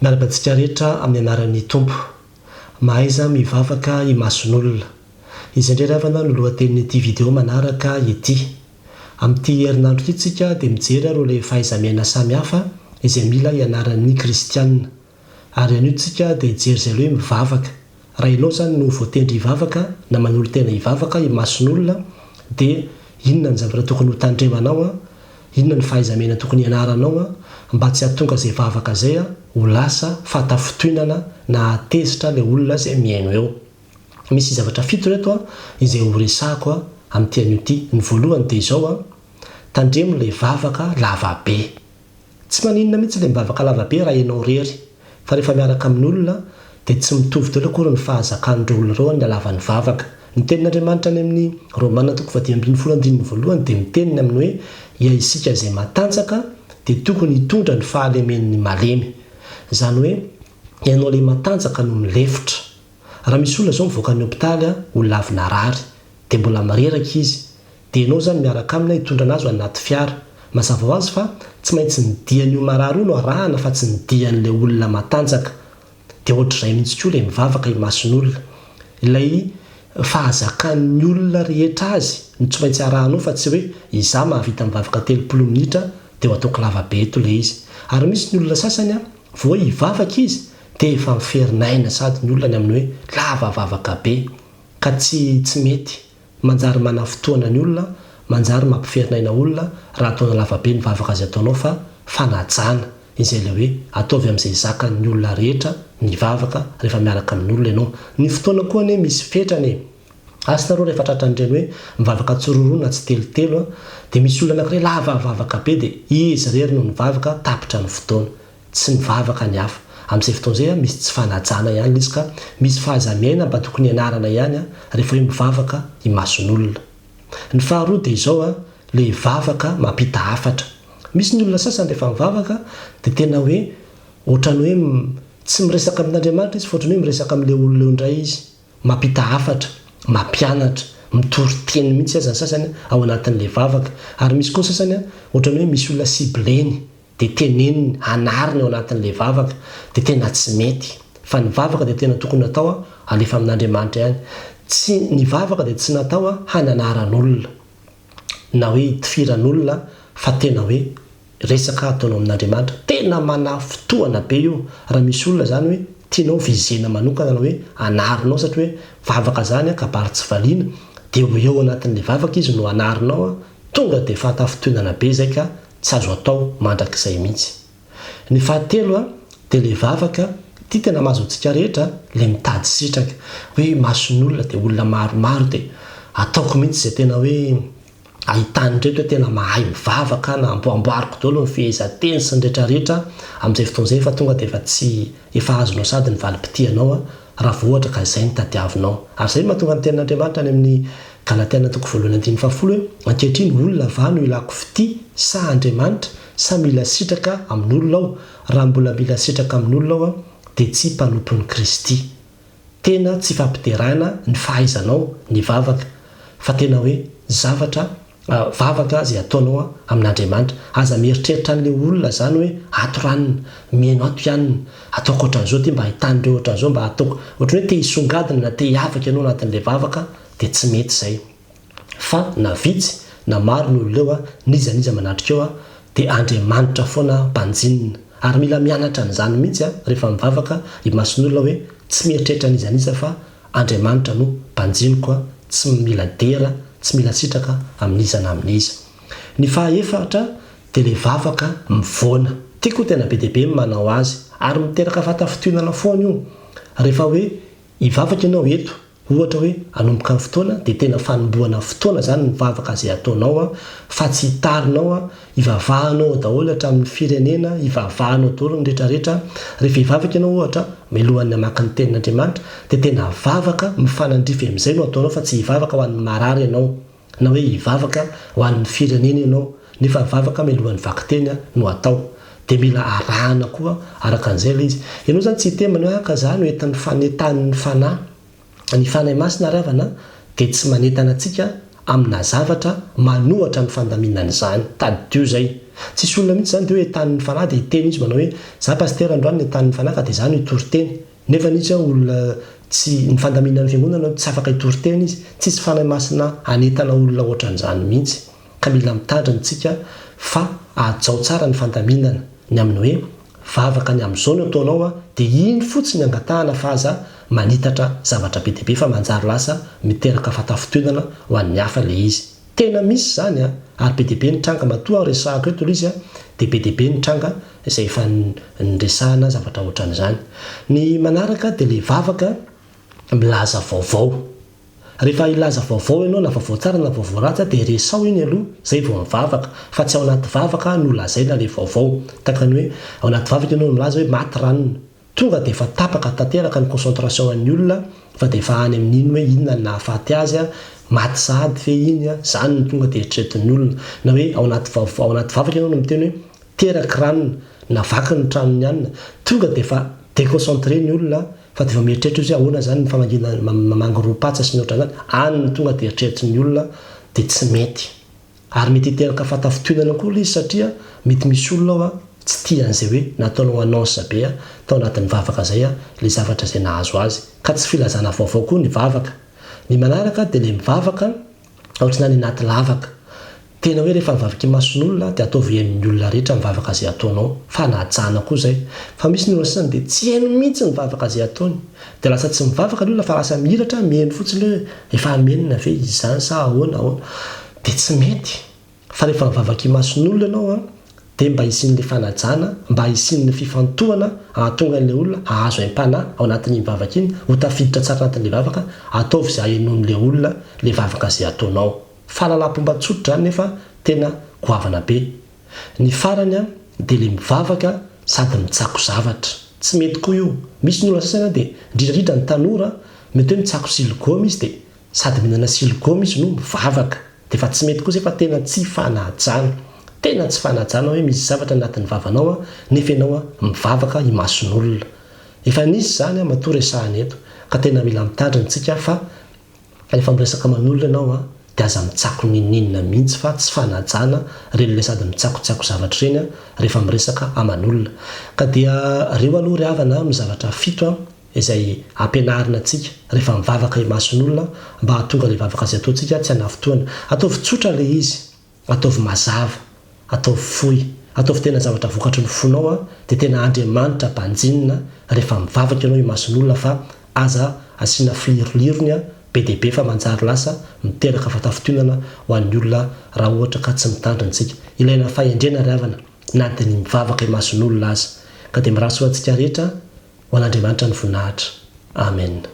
Miarahaba antsika rehetra amin'ny anaran'ny Tompo. Mahaiza mivavaka imason'olona. Izay indray ry havana no lohatenin'ity video manaraka ity. Amin'ity herinandro ity tsika dia mijery ireo ilay fahaiza-miaina samihafa izay mila ianaran'ny kristiana. Ary anio tsika dia hijery izay ilay hoe mivavaka. Raha ianao izany no voatendry hivavaka na manolo-tena hivavaka imason'olona dia inona ny zavatra tokony ho tandremanao? Inona ny fahaiza-miaina tokony hianaranao mba tsy hahatonga izay vavaka izay ho lasa fahatafintohinana na hahatezitra ilay olona izay mihaino eo? Misy zavatra fito ireto izay ho resahako amin'ity anio ity. Ny voalohany dia izao, tandremo ilay vavaka lava be. Tsy maninona mihitsy ilay mivavaka lava be raha ianao irery, fa rehefa miaraka amin'olona dia tsy mitovy daholo akory ny fahazakan'ireo olona ireo ny halavan'ny vavaka. Ny tenin'Andriamanitra any amin'ny Romana toko fahadimy ambin'ny folo andininy voalohany dia miteny ny amin'ny hoe ia isika izay matanjaka dia tokony hitondra ny fahalemen'ny malemy. Izany hoe ianao ilay matanjaka no milefitra. Raha misy olona izao mivoaka ny hopitaly olona avy narary dia mbola mireraka izy Dia ianao izany miaraka aminy hitondra anazy ho anaty fiara. Mazava ho azy fa tsy maintsy ny dian'io marary io no arahana fa tsy ny dian'ilay olona matanjaka. Dia ohatr'izay mihitsy koa ilay mivavaka imason'olona. Ilay fahazakan'ny olona rehetra azy no tsy maintsy arahanao fa tsy hoe izaho mahavita mivavaka 30 minitra dia ho ataoko lava be eto ilay izy. Ary misy ny olona sasany an, vao hoe hivavaka izy dia efa miferinaina sady ny olona ny amin'ny hoe lava vavaka be. Ka tsy tsy mety. Manjary manafotoana ny olona, manjary mampiferin'aina olona raha ataonao lavabe ny vavaka izay ataonao fa fanajana izay ilay hoe ataovy amin'izay zakan'ny olona rehetra ny vavaka rehefa miaraka amin'olona ianao. Ny fotoana koa anie misy fetrany e! Asa nareo rehefa tratran'ireny hoe mivavaka tsiroaroa na tsitelotelo an, dia misy olona anakiray lava vavaka be dia izy irery no nivavaka tapitra ny fotoana. Tsy mivavaka ny hafa. Amin'izay fotoana izay misy tsy fanajana ihany ilay izy ka misy fahaiza-miaina mba tokony hianarana ihany rehefa hoe mivavaka imason'olona. Ny faharoa dia izao ilay vavaka mampita hafatra. Misy ny olona sasany rehefa mivavaka dia tena hoe ohatran'ny hoe tsy miresaka amin'Andriamanitra izy fa ohatran'ny hoe miresaka amin'ilay olona eo indray izy. Mampita hafatra, mampianatra, mitory teny mihitsy aza ny sasany ao anatin'ilay vavaka. Ary misy koa ny sasany ohatran'ny hoe misy olona cibleny dia teneniny, anariny ao anatin'ilay vavaka, dia tena tsy mety. Fa ny vavaka dia tena tokony natao alefa amin'Andriamanitra ihany. Tsy, ny vavaka dia tsy natao hananaran'olona, na hoe hitifiran'olona, fa tena hoe resaka ataonao amin'Andriamanitra. Tena manafintohana be io, raha misy olona izany hoe tianao viser-na manokana na hoe anarinao satria hoe vavaka izany kabary tsy valiana, dia ho eo anatin'ilay vavaka izy no anarinao, tonga dia fahatafintohinana be izay ka Tsy azo atao mandrakizay mihitsy. Ny fahatelo dia le vavaka, ity tena mahazo antsika rehetra, le mitady sitraka. Hoe mason'olona dia olona maromaro dia ataoko mihitsy izay tena hoe ahitan'ireto hoe tena mahay mivavaka na amboamboariko daholo ny fehezanteny sy ny retraretra, amin'izay fotoana izay efa tonga dia efa tsy efa azonao sady ny valim-pitianao raha vao ohatra ka izay no tadiavinao. Ary izay no mahatonga ny tenin'Andriamanitra any amin'ny Galatiana toko voalohany andininy fahafolo hoe, Ankehitriny olona va no ilako fitia sa Andriamanitra, sa mila sitraka amin'olona aho? Raha mbola mila sitraka amin'olona aho dia tsy mpanompon'i Kristy. Tena tsy fampiderana ny fahaizanao ny vavaka fa tena hoe zavatra vavaka izay ataonao amin'Andriamanitra. Aza mieritreritra an'ilay olona izany hoe ato ranona, mihaino ato ianona, ataoko ohatran'izao ity mba ahitan'ireo ohatran'izao, mba ataoko ohatran'ny hoe te hisongadina na te hiavaka ianao anatin'ilay vavaka dia tsy mety izay. Fa na vitsy na maro ny olona eo, n'iza n'iza manatrika eo dia Andriamanitra foana banjinina. Ary mila mianatra an'izany mihitsy rehefa mivavaka imason'olona hoe tsy mieritreritra n'iza n'iza fa Andriamanitra no banjiniko, tsy mila dera, tsy mila sitraka amin'iza na amin'iza. Ny faha efatra dia ilay vavaka mivoana. Tiako tena be dia be ny manao azy ary miteraka fahatafintohinana foana io. Rehefa hoe hivavaka ianao eto, Ohatra hoe hanomboka ny fotoana dia tena fanombohana fotoana izany ny vavaka izay ataonao an, fa tsy hitarinao an, hivavahanao ao daholo hatramin'ny firenena, hivavahanao daholo ny retraretra, rehefa hivavaka ianao ohatra mialohan'ny hamaky ny tenin'Andriamanitra dia tena vavaka mifanandrify amin'izay no ataonao fa tsy hivavaka ho an'ny marary ianao na hoe hivavaka ho an'ny firenena ianao nefa vavaka mialohan'ny vakiteny no atao dia mila arahana koa araka an'izay ilay izy. Ianao izany tsy hiteny manao hoe ah ka za no entin'ny fanetanin'ny fanahy. Ny Fanahy Masina ry havana dia tsy manentana antsika amina zavatra manohatra ny fandaminana izany. Tadidio izay. Tsisy olona mihitsy izany dia hoe entanin'ny Fanahy dia hiteny izy manao hoe, za Pasitera androany nentanin'ny Fanahy ka dia za no hitory teny. Nefa izy olona tsy, ny fandaminan'ny Fiangonana tsy afaka hitory teny izy. Tsisy Fanahy Masina hanentana olona ohatran'izany mihitsy. Ka mila mitandrina tsika fa hajao tsara ny fandaminana ny amin'ny hoe vavaka ny amin'izao no ataonao an, dia iny fotsiny angatahana fa aza manitatra zavatra be dia be fa manjary lasa miteraka fatafintohinana ho an'ny hafa ilay izy. Tena misy izany an, ary be dia be ny tranga matoa aho resahako eto ilay izy an, dia be dia be ny tranga izay efa niresahana zavatra ohatran'izany. Ny manaraka dia ilay vavaka milaza vaovao. Rehefa hilaza vaovao ianao na vaovao tsara na vaovao ratsy dia resaho iny aloha zay vao mivavaka fa tsy ao anaty vavaka no lazaina ilay vaovao. Tahaka ny hoe ao anaty vavaka ianao no milaza hoe maty ranona. Tonga dia efa tapaka tanteraka ny concentration an'ny olona fa dia efa any amin'iny hoe inona no nahafaty azy, maty sahady ve iny, zany no tonga dia eritreretin'ny olona. Na hoe ao anaty vaovao ao anaty vavaka ianao no miteny hoe teraky ranona na vaky ny tranon'ny anona. Tonga dia efa déconcentré ny olona Fa dia vao mieritreritra izy hoe ahoana izany ny famangiana mamangy roa-patsa sy ny ohatran'izany, any no tonga dia eritreritry ny olona dia tsy mety. Ary mety hiteraka fahatafintohinana koa ilay izy satria mety misy olona ao tsy tia an'izay hoe nataonao annonce be tao anatin'ny vavaka izay ilay zavatra izay nahazo azy. Ka tsy filazana vaovao koa ny vavaka. Ny manaraka dia ilay mivavaka ohatran'ny any anaty lavaka. Tena hoe rehefa mivavaka imason'olona dia ataovy henon'ny olona rehetra ny vavaka izay ataonao. Fanajana koa izay. Fa misy ny olona sasany dia tsy heno mihitsy ny vavaka izay ataony. Dia lasa tsy mivavaka ny olona fa lasa mihiratra miheno fotsiny hoe efa amenina ve izy izany sa ahoana ahoana. Dia tsy mety. Fa rehefa mivavaka imason'olona ianao an, dia mba hisian'ilay fanajana, mba hisian'ny fifantohana hahatonga an'ilay olona hahazo aim-panahy ao anatin'iny vavaka iny, ho tafiditra tsara anatin'ilay vavaka, ataovy izay hahenoan'ilay olona ilay vavaka izay ataonao. Fahalalam-pomba tsotra izany nefa tena goavana be. Ny farany an, dia ilay mivavaka sady mitsako zavatra. Tsy mety koa io. Misy ny olona sasany an dia, indrindra indrindra ny tanora, mety hoe mitsako siligôma izy dia sady mihinana siligôma izy no mivavaka. Dia efa tsy mety koa izay fa tena tsy fanajana. Tena tsy fanajana hoe misy zavatra anatin'ny vavanao an, nefa ianao an mivavaka imason'olona. Efa nisy izany an, matoa resahana eto. Ka tena mila mitandrina tsika fa Rehefa miresaka aman'olona ianao an, dia aza mitsako n'inon'inona mihitsy fa tsy fanajana ireny ilay sady mitsakotsako zavatra ireny an, rehefa miresaka aman'olona. Ka dia ireo aloha ry havana no zavatra fito an, izay ampianarina antsika rehefa mivavaka imason'olona mba hahatonga ilay vavaka izay ataontsika tsy hanafintohina. Ataovy tsotra ilay izy. Ataovy mazava, ataovy fohy, ataovy tena zavatra vokatry ny fonao an, dia tena Andriamanitra banjinina rehefa mivavaka ianao imason'olona fa aza asiana filirolirony an, be dia be fa manjary lasa miteraka fatafintohinana ho an'ny olona raha ohatra ka tsy mitandrina isika. Ilaina fahendrena ry havana na dia ny mivavaka imason'olona aza. Ka dia mirary soa antsika rehetra ho an'Andriamanitra ny voninahitra. Amen.